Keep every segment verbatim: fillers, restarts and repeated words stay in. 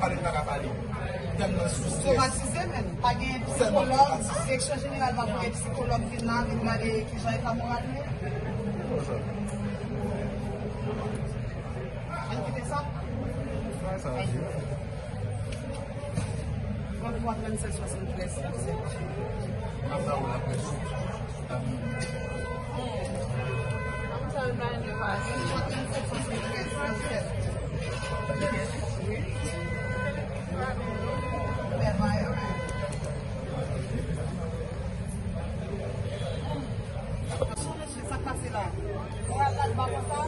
Pale m pa ka pale. Tèlman sou strès. Somatizè menm. Pa gen psikològ, direksyon jeneral pa voye psikològ vin la, vin gade kijan eta moral nou ye. Ann kite sa. Tranntrwa, trannsenk, swasanntrèz, trannsenk. Sa k pase la? Moral la, l pa konsa.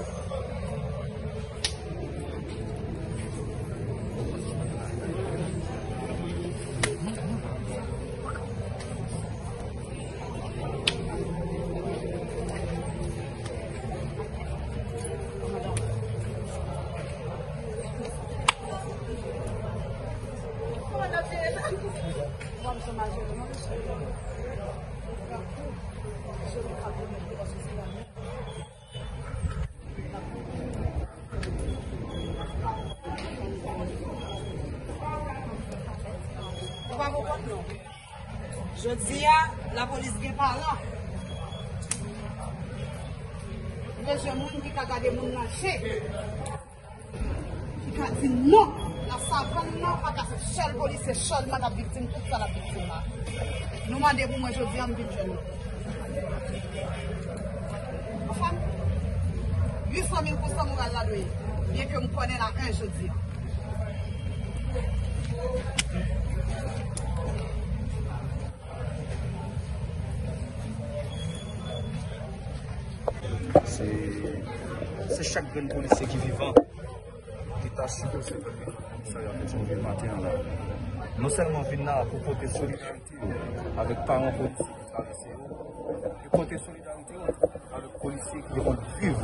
Ou pa konprann non. Jodi a, lapolis gen paran. Yo bezwen moun ki ka gade moun nan je. Ki ka di non. Nan savann nan, pa ka se sèl polisye sèlman k ap viktim tout sa l ap viktim la. Nou mande pou mwen jodi a, m vin jwenn nou. Anfen, uit san mil pou san moral la dwe ye. Byen ke m konnen la en jodi a. Se, se chak grenn polisye ki vivan ki ta sipoze fè komisarya Petyonvil maten an la. Non sèlman vin la pou pote solidarite yo avèk paran polisye ki travèse yo, e pote solidarite yo avèk polisye ki konn viv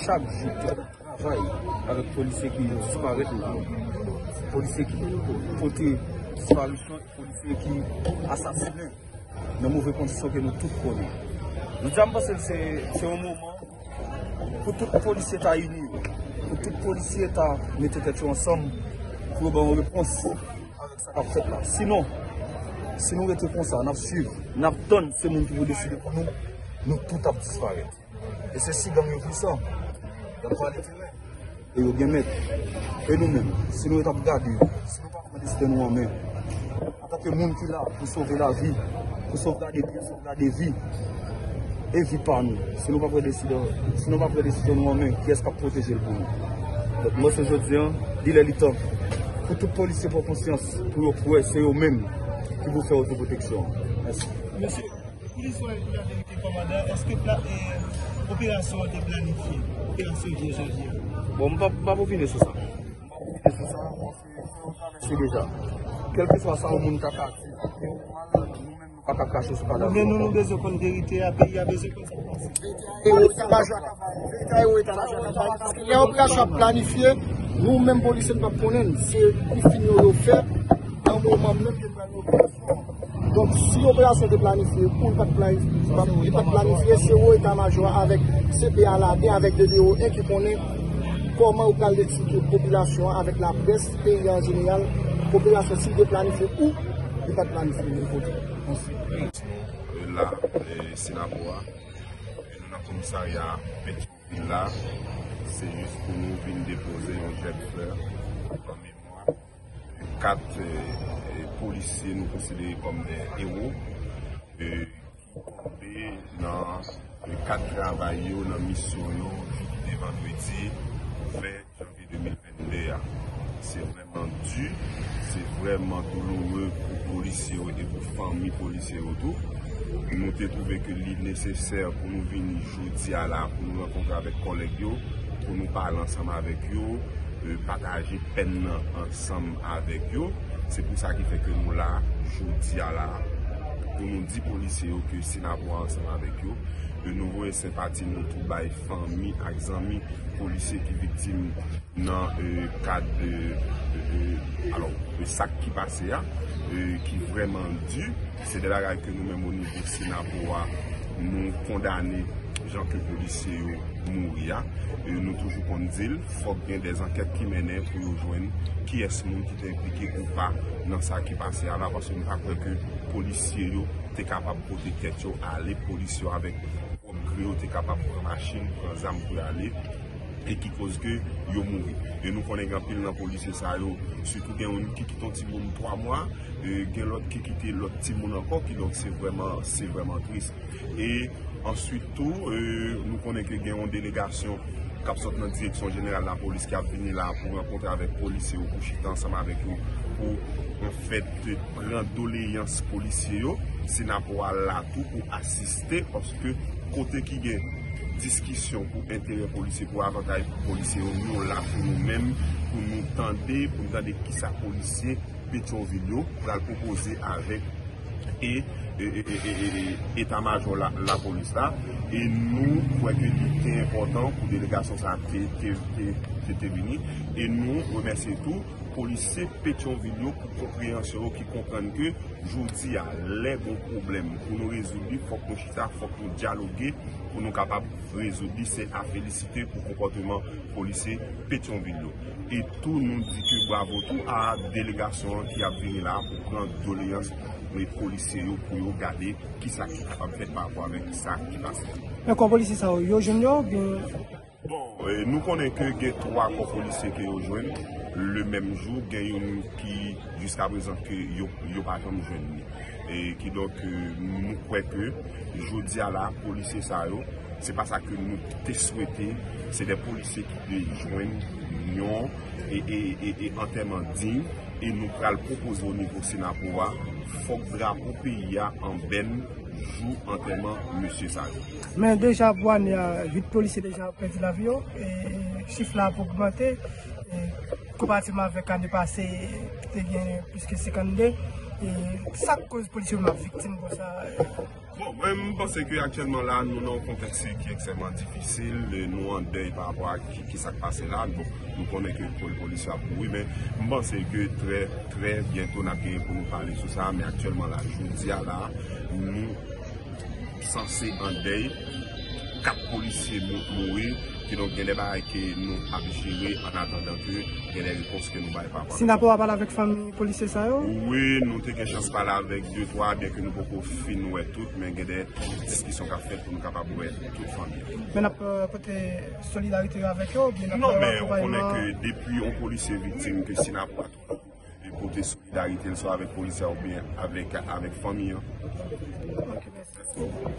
chak jou, ki konn travay avèk polisye ki disparèt la, polisye ki pote disparisyon, polisye ki asasinen nan move kondisyon ke nou tout konnen. Jodi a, m panse se, se yon moman pou tout polisye ta ini yo, pou tout polisye ta mete tèt yo ansanm, pou yo ba yon repons avèk sa k ap fèt la. Sinon, si nou rete konsa, n ap swiv, n ap tann se moun ki pou deside pou nou, nou tout ap disparèt. E se si gang yo pwisan, y ap vale teren. E yo gen mèt. E nou menm, si nou ret ap gade yo, si nou pa pran destin nou an men, antanke moun ki la pou sove lavi, pou sovgade byen, sovgade vi, e vi pa nou, si nou pa pran desizyon, si nou pa pran desizyon nou an men, kiyès k ap pwoteje l pou nou? Donk, mwen se jodi a, li lè li tan pou tout polisye pran konsyans, pou yo kwè se yo menm ki pou fè otopwoteksyon an. Mèsi. Mesye, pou di sou laverite, kòmandan, èske pla-, eh, operasyon an te planifye? Operasyon vye janvye a? Bon, m p ap, m p ap opine sou sa. M p ap opine sou sa, paske se yon travèse deja. Kèlkeswa sa yon moun ta ka di, byen ou mal, nou menm nou pa ka kache sou kadav yo ankò. Men nou, nou bezwen konn verite a, peyi a bezwen konn sa k pase. Eta majò a ka bay, eta majò a ka bay, paske lè operasyon ap planifye, nou menm polisye nou p ap konnen l, se pou fin yo yo fè, nan moman menm yo pral nan operasyon. Donk, si operasyon te planifye, pou l pa t planif-, li pa t planifye, se wo eta majò a avèk C P A ladan, avèk D D O en ki konnen kòman yo pral eksplike popilasyon an avèk laprès, peyi an jeneral, operasyon si l te planifye ou li pa t planifye, nou kote. La, e, Sinapò a, e, nou nan komisarya Petyonvil la, se jis pou nou vin depoze yon jèn flè an memwa kat, e, e, polisye nou konsidere kòm de ewo, e, ki tonbe nan, e, kad travay yo, nan misyon yo, jou ki te vandredi vè janvye de mil vennde a. Se vrèman di, se vrèman douloure pou polisye yo e pou fanmi polisye yo tou. Nou te twouve ke li nesesè pou nou vini jodi a la, pou nou rankontre avèk kòlèg yo, pou nou pale ansanm avèk yo, e, pataje pèn nan ansanm avèk yo. Se pou sa ki fè ke nou la jodi a la, pou nou di polisye yo ke Sinapò ansanm avèk yo. E, nou voye senpati nou tou bay fanmi ak zanmi polisye ki viktim nan, e, kad, e, e, e, alò, e, sa k ki pase a, e, ki vrèman di. Se de bagay ke nou menm o nivo Sinapò a, nou kondane, Jan ke polisye yo mouri a, e, nou toujou konn di l, fòk gen dè ankèt ki mennen pou yo jwenn kiyès moun ki te enplike ou pa nan sa ki pase a la, paske m pa kwè ke polisye yo te kapab pote tèt yo ale, polisye yo avèk pwòp gri yo te kapab pran machin, pran zam pou y ale, e ki koz ke yo mouri. E nou konnen gen anpil nan polisye sa yo, sitou gen youn ki kite yon timoun twa mwa, e, gen lòt ki kite lòt timoun ankò, kidonk se vrèman, se vrèman tris. E answit tou, e, nou konnen ke gen yon delegasyon k ap sot nan Direksyon Jeneral Lapolis ki ap vini la pou rankontre avèk polisye yo, pou chita ansanm avèk yo, pou, anfèt, pran doleyans polisye yo. Senapo a la tou pou asiste, paske kote ki gen diskisyon pou enterè polisye, pou avantaj polisye yo, nou la pou nou menm, pou nou tande, pou nou tande kisa polisye Petyonvil yo pral pwopoze avèk e, e, e, e, e, e, eta majò la, lapolis la. E nou kwè ke li te enpòtan pou delegasyon sa a te, te, te, te, te vini. E nou remèsye tou polisye Petyonvil yo pou konpreyansyon yo, ki konprann ke jodi a, lè gon pwoblèm, pou nou rezoud li, fòk nou chita, fòk nou dyaloge, pou nou kapab rezoud li. Se a felisite pou konpòteman polisye Petyonvil yo. E tou, nou di ke bravo tou a delegasyon an ki ap vini la pou pran doleyans, e, polisye yo, pou yo gade kisa ki kapab fèt pa rapò avèk sa ki pase. Men kò polisye sa yo, yo jwenn yo, oubyen? Bon, e, nou konnen ke gen twa kò polisye ke yo jwenn le menm jou, gen youn ki jiska prezan ke yo, yo pa janm jwenn li. E kidonk, e, nou kwè ke jodi a la, polisye sa yo, se pa sa ke nou te swete, se de polisye ki te jwenn yon, e, e, e, e antèman diy, e nou pral pwopoze o nivo Senapo a, fòk drapo peyi a an bèn jou antèman mesye sa yo. Men deja pou ane a, uit polisye deja pèdi lavi yo, e chif la ap ogmante, e konparativman avèk ane pase, te gen plis ke senkannde. E sa k koz polisye yo ap viktim konsa? Bon, mwen, m panse ke aktyèlman la, nou nan yon kontèks ki ekstrèmman difisil, e nou an dèy pa rapò a ki, ki sa k pase la. Bon, nou konnen ke pol-, polisye ap mouri, men m panse ke trè, trè byento n ap genyen pou nou pale sou sa, men aktyèlman la, jodi a la, nou sanse an dèy, kat polisye mou-, mouri, kidonk gen de bagay ke nou ap jere an atandan ke gen de repons ke nou bay pa rapò a. Senapo a pale avèk fanmi polisye sa yo? Wi, nou te gen chans pale avèk de twa, byenke nou poko fin wè tout, men gen de diskisyon k ap fèt pou nou kapab wè tout fanmi yo. Men n ap, e, pote solidarite yo avèk yo, oubyen n ap... Non, men ou konnen ke depi yon polisye viktim, ke Senapo a toujou e pote solidarite l, swa avèk polisye a oubyen avèk, avèk fanmi an. Ok, mèsi.